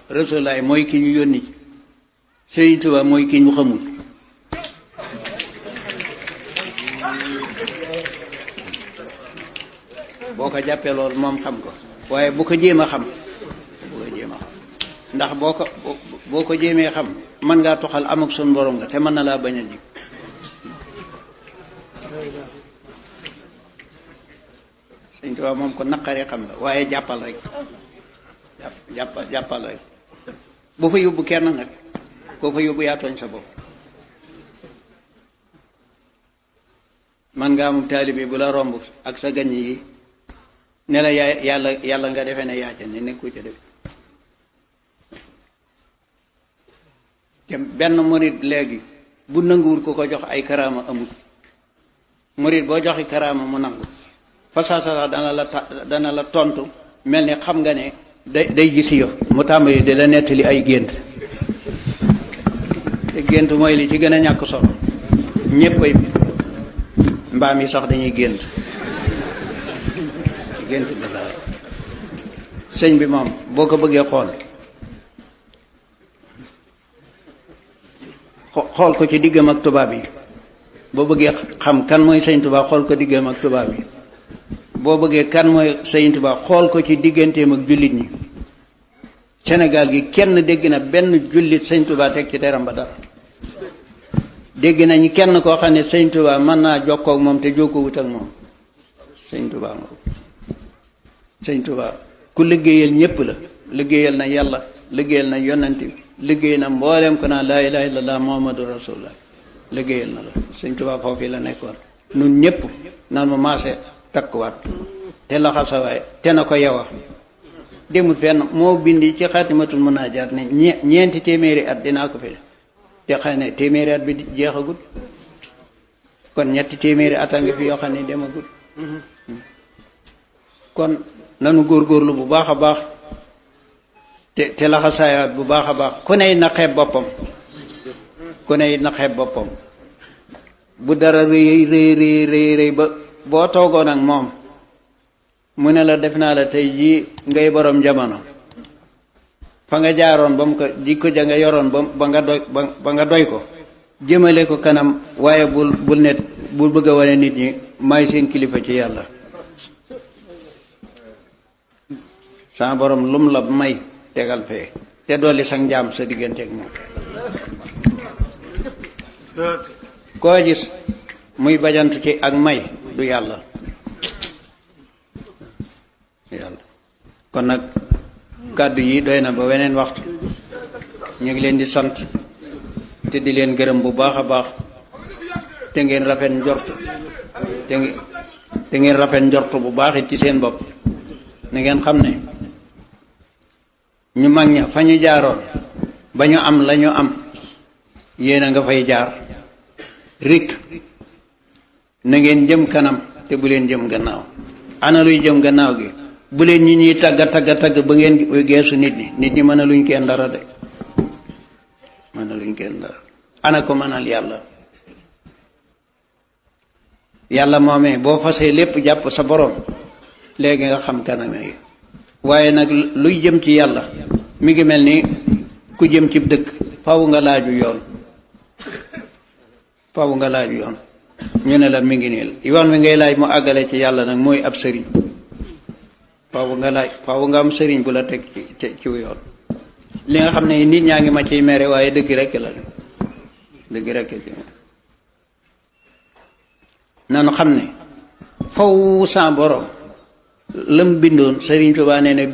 Rasulaay mooy ki ñu yónni Sëriñ Tuubaa mooy ki ñu xamul boo ko jàppee loolu moom xam ko waaye bu ko jéem a xam ndax boo ko jéemee xam mën ngaa toxal am ak sun borom nga te mën na laa bañ a jig Sëriñ Tuubaa moom ko naqaree xam la waaye jàppal rek jàppal rek bu fa yóbbu kenn nag koo fa yóbbu yaa tooñ sa bopp man nga am taalibe bu la romb ak sa gañ yi ne la yàlla nga defee ne yaa ca ne nekku ca def te benn murit léegi bu nanguwul ku ko jox ay karaama amul murit boo joxi karaama mu nangu fa saasara dana la tontu mel ni xam nga ne day gis yo mu tàmbali di la nettali ay gént te gént mooy li ci gën a ñàkk solo ñéppay mbaam yi sax dañuy gént gént bi daal sëñ bi moom boo ko bëggee xool ko ci diggam ak tubaab yi boo bëggee xam kan mooy sëñ Tuubaa xool ko diggam ak tubaab yi boo bëggee kan mooy sëñ Tuubaa xool ko ci digganteem ak jullit ñi Sénégal gi kenn dégg na benn jullit sëñ Tuubaa teg ci deram ba dara dégg nañ kenn koo xam ne sëñ Tuubaa mën naa jokkoo ak moom te jokkoowut ak moom sëñ Tuubaa moom sëñ Tuubaa ku liggéeyal ñépp la liggéeyal na yàlla liggéeyal na yonent bi liggéey na mbooleem ko naa laa ilaaha illallah muhammadu rasulullah liggéeyal na la sëñ Tuubaa foofu la nekkoon nun ñépp nan ma maase takkuwaat te laxasawaay te na ko yewa demut fenn moo bindi ci xaatimatul munaajaat ne ñeenti téeméeri at dinaa ko fi te xam ne téeméeri at bi jeexagut kon ñetti téeméeri at a ngi fi yoo xam ne demagut kon nanu góorgóorlu bu baax a baax te laxasaayaat bu baax a baax ku ney na xeeb boppam bu dara rëy ba boo toogoon ak moom mu ne la def naa la tey jii ngay borom jamono fa nga jaaroon ba mu ko jikko ja nga yoroon ba nga doy ko jëmale ko kanam waaye bul bëgg a wane nit ñi may seen kilifa ci yàlla sa borom lum la may tegal fee te dolli sa njaam sa digganteeg moom koo gis muy bajantu ci ak may du yàlla kon nag kàddu yi doy na ba weneen waxtu ñu ngi leen di sant te di leen gërëm bu baax a baax te ngeen rafet njort te ngeen rafet njort bu baax it ci seen bopp na ngeen xam ne ñu mag ña fa ñu jaaroon ba ñu am la ñu am yéen a nga fay jaar rik na ngeen jëm kanam te bu leen jëm gannaaw ana luy jëm gannaaw gi bu leen ñi ñuy tagg ba ngeen geesu nit ñi mën a luñ kenn dara de mën a luñ kenn dara ana ko mënal yàlla moomee boo fasee lépp jàpp sa borom léegi nga xam kaname yi waaye nag luy jëm ci yàlla mi ngi mel ni ku jëm ci dëkk faw nga laaju yoon ñu ne la mi ngi nii yoon wi ngay laaj mu àggale ci yàlla nag mooy ab sëriñ faaw nga am sëriñ bu la teg ci yoon li nga xam ne nit ñaa ngi ma ciy mere waaye dëgg rekk la dëgg rekk ci nanu xam ne faw sa borom lam bindoon Sëriñ Tuubaa nee ne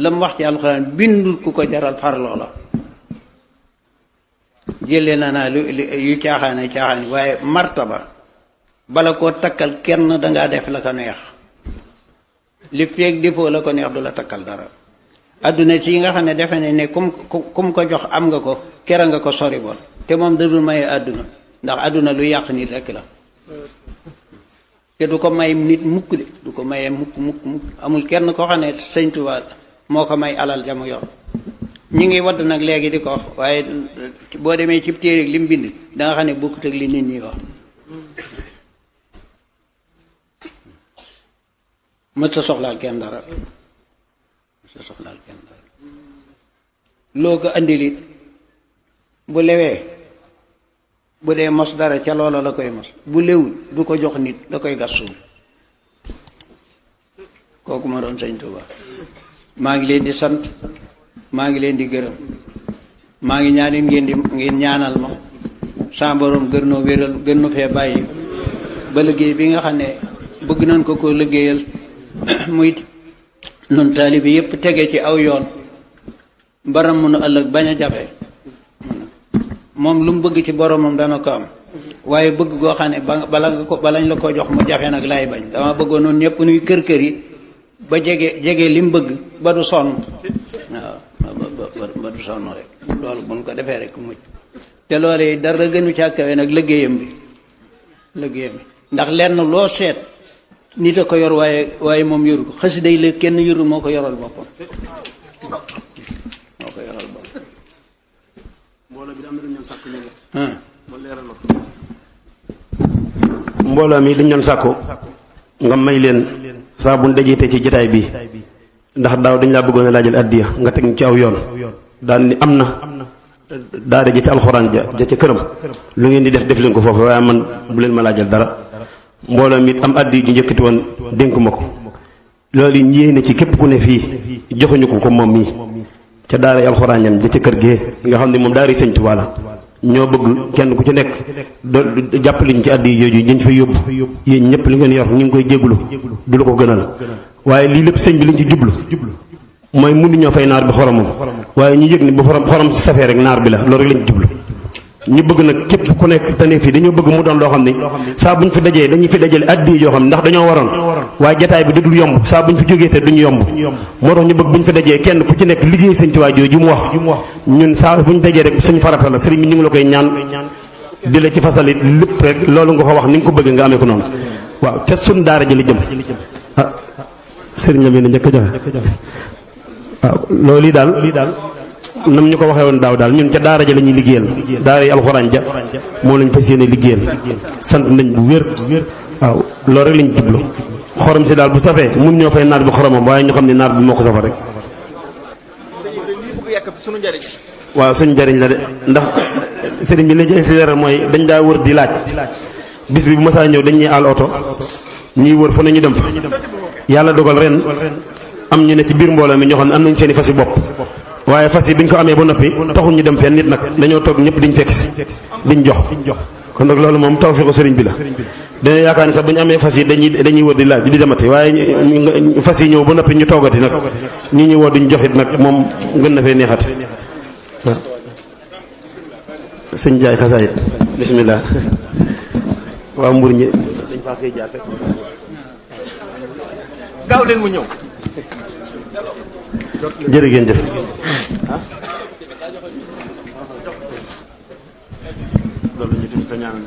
lam wax ci alxuraan bindul ku ko jaral farloo la jëlee naa yu caaxaane waaye martaba bala koo takkal kenn dangaa def la ko neex li feeg defoo la ko neex du la takkal dara adduna si nga xam ne defe ne kum ko jox am nga ko kera nga ko sori boon te moom dadul maye adduna ndax adduna lu yàq nit rekk la te du ko may nit mukk de du ko mayee mukk amul kenn koo xam ne Sëñ Tuubaa moo ko may alal jamu yor ñi ngi wadd nag léegi di ko wax waaye boo demee ci téere li mu bind da nga xam ne bokkut ak li nit ñi wax mësta soxlaal kenn dara loo ko andilit bu lewee bu dee mos dara ca loola la koy mos bu lewul du ko jox nit da koy gas suul kooku ma doon sëñ Tuubaa maa ngi leen di sant maa ngi leen di gërëm maa ngi ñaanit ngeen ñaanal ma sa borom gën noo wéral gën nu fee bàyyi ba liggéey bi nga xam ne bëgg nañ ko liggéeyal muy nun taalibe yépp tege ci aw yoon baram mun a ëllëg bañ a jafe moom lu mu bëgg ci boromam dana ko am waaye bëgg goo xam ne balañ la ko jox mu jafe nag laay bañ dama bëggoon noonu ñëpp nuy kër yi ba jege li mu bëgg ba du sonn waaw ba du sonn rek loolu buñ ko defee rek mujj te loolee dara gënu càkkawe nag liggéeyam bi ndax lenn loo seet nit a ko yor waaye moom yoru ko xasida yi la kenn yoru moo ko yoral boppam mbooloo mi dañ doon sàkku nga may leen saa bu dajete ci jotaay bi ndax daaw dañ laa bëggoon a laajal addiya nga teg ñu ci aw yoon daan ni am na daara ji ci alxuraan ja ca këram lu ngeen di def leen ko foofu waaye man bu leen ma laajal dara mbooloo mi am addi ju njëkkati woon dénk ma ko loolu yéene ci képp ku ne fii joxuñu ko moom mii ca daara yi alxuraan ñam ja ca kër gee nga xam ne moom daara yi sëñ Tuubaa la ñoo bëgg kenn ku ci nekk jàppaliñ ci addi jooju dañ fa yóbbu yéen ñëpp li ngeen yor ñu ngi koy jéggulu du la ko gënal waaye lii lépp sëñ bi liñ ci jublu mooy mënuñoo fay naar bi xoromam waaye ñu yëg ni bu xorom si safee rek naar bi la loolu rek lañ ci jublu ñu bëgg nag képp ku nekk tane fii dañoo bëgg mu doon loo xam ne saa buñ fi dajee dañuy fi dajale addi yoo xam ne ndax dañoo waroon waaye jataay bi dadul yomb saa buñ fi jógee te duñu yomb moo tax ñu bëgg buñ fi dajee kenn ku ci nekk liggéey sëñ Tuubaa jooju mu wax ñun saa buñ dajee rek suñu farata la sëriñ bi ñu ngi la koy ñaan di la ci fasalit lépp rek loolu nga ko wax ni nga ko bëgg nga amee ko noonu waaw ca sun daara ji la jëm ah sëriñ la mel njëkk a joxe waaw loolu yi daal nam ñu ko waxee woon daaw daal ñun ca daara ja la ñuy liggéeyal daara yi alxuraan ja moom lañ fas yéene liggéeyal sant nañ bu wér waaw loolu rek lañ jublu xorom si daal bu safee mun ñoo fay naar bi xoromam waaye ñu xam ne naar bi moo ko safa rek waaw suñu njariñ la de ndax sëriñ bi la jël si leeral mooy dañ daa wër di laaj bis bi bu masaa ñëw dañ ñuy àll oto ñuy wër fu ne ñu dem fa yàlla dogal ren am ñu ne ci biir mbooloo mi ñoo xam ne am nañ seeni fas yi bopp waaye fas yi biñ ko amee ba noppi taxul ñu dem fenn nit nag dañoo toog ñëpp diñ fekk si diñ jox kon nag loolu moom tawfiixu sëriñ bi la dañoo yaakaar ni sax bu ñu amee fas yi dañuy wër di laaj di demati waaye fas yi ñëw ba noppi ñu toogati nag ñi ñu woo duñ joxit nag moom gën na fee neexati waaw sëñ Jaay xasaayit bismillah waaw mbur ñi dañ faa fee jaar rek gaaw leen mu ñëw jërë ngeen jëf loolu ñu tudd sa ñaan